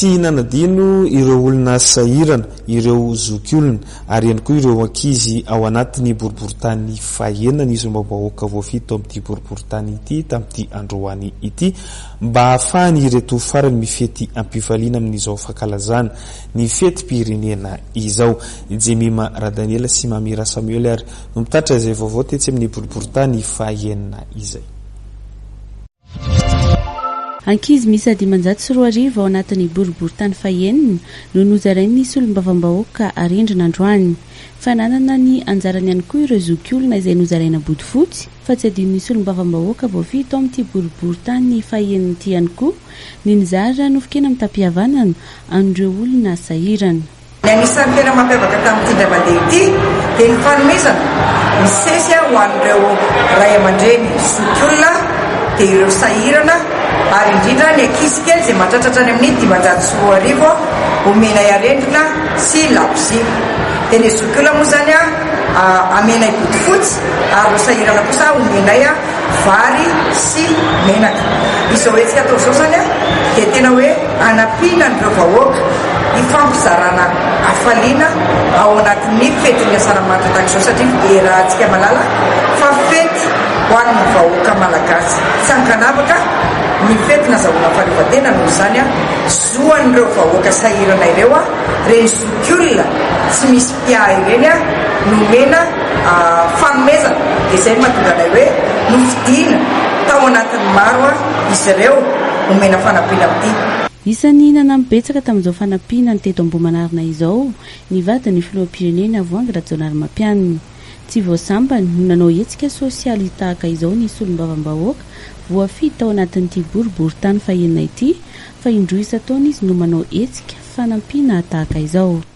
Tsy nanadino ireo olona sahirana, ireo zokiolona ary ihany koa ireo ankizy ao anatin'ny boriborintany fahenina ny solombavambahoaka voafidy tao amin'ity boriborintany ity tamin'ity androany ity mba hahafahan'ireto farany mifety am-pifaliana amin'izao fankalazana ny fetim-pirenena izao. Jemima Radaniela sy Mamy Rasamuel ary no mitatitra izay vaovao tetsy amin'ny boriborintany fahenina izay. Ankizy miisa 2500 ao anatin'ny boriborintany fahenina no nozarain'ny solombavambahoaka arendrina androany. Fa nanana ny anjarany ihany koa ireo zokiolona izay nozaraina bodofotsy, fa tsy adinon'ny solombavambahoaka voafidy tao amin'ity boriborintany fahenina ity ihany koa ny nizara nofon-kena mitam-pihavanana an'ireo olona sahirana. Ny anisan'ny tena mampiavaka tamin'ity indray mandeha ity dia ny fanomezana misesy ho an'ireo ray aman-dreny zokiolona dia ireo sahirana ary indrindra ny ankizy kely izay mahatratra hatrany amin'ny 2500 omenay arendrina sy labozia. Dia ny zokiolona moa izany amenay bodofotsy ary ireo sahirana kosa omenay vary sy menaka. Izao hetsika atao izao izany dia tena hoe hanampiana an'ireo vahoaka hifampizarana hafaliana ao anatin'ny fetin'ny Asaramanitra tahaka izao satria iarahantsika mahalala fa fety ho an'ny vahoaka malagasy tsy ankanavaka ny fety nazahoana fahaleovantena noho izany zo an'ireo vahoaka sahirana ireo ireny zokiolona tsy misy mpiahy ireny nomena fanomezana dia izay no mahatonga anay hoe nofidiana tao anatin'ny maro izy ireo homena fanampiana amin'ity. Isan'ny nanampy betsaka tamin'izao fanampiana ny teto Ambohimanarina izao ny vadin'ny filoham-pirenena Voahangy Rajaonarimampianina. Tsy vao sambany no nanao hetsika sosialy tahaka izao ny solombavambahoaka voafidy tao anatin'ity boriborintany fahenina ity fa indroa isan-taona izy no manao hetsika fanampiana tahaka izao.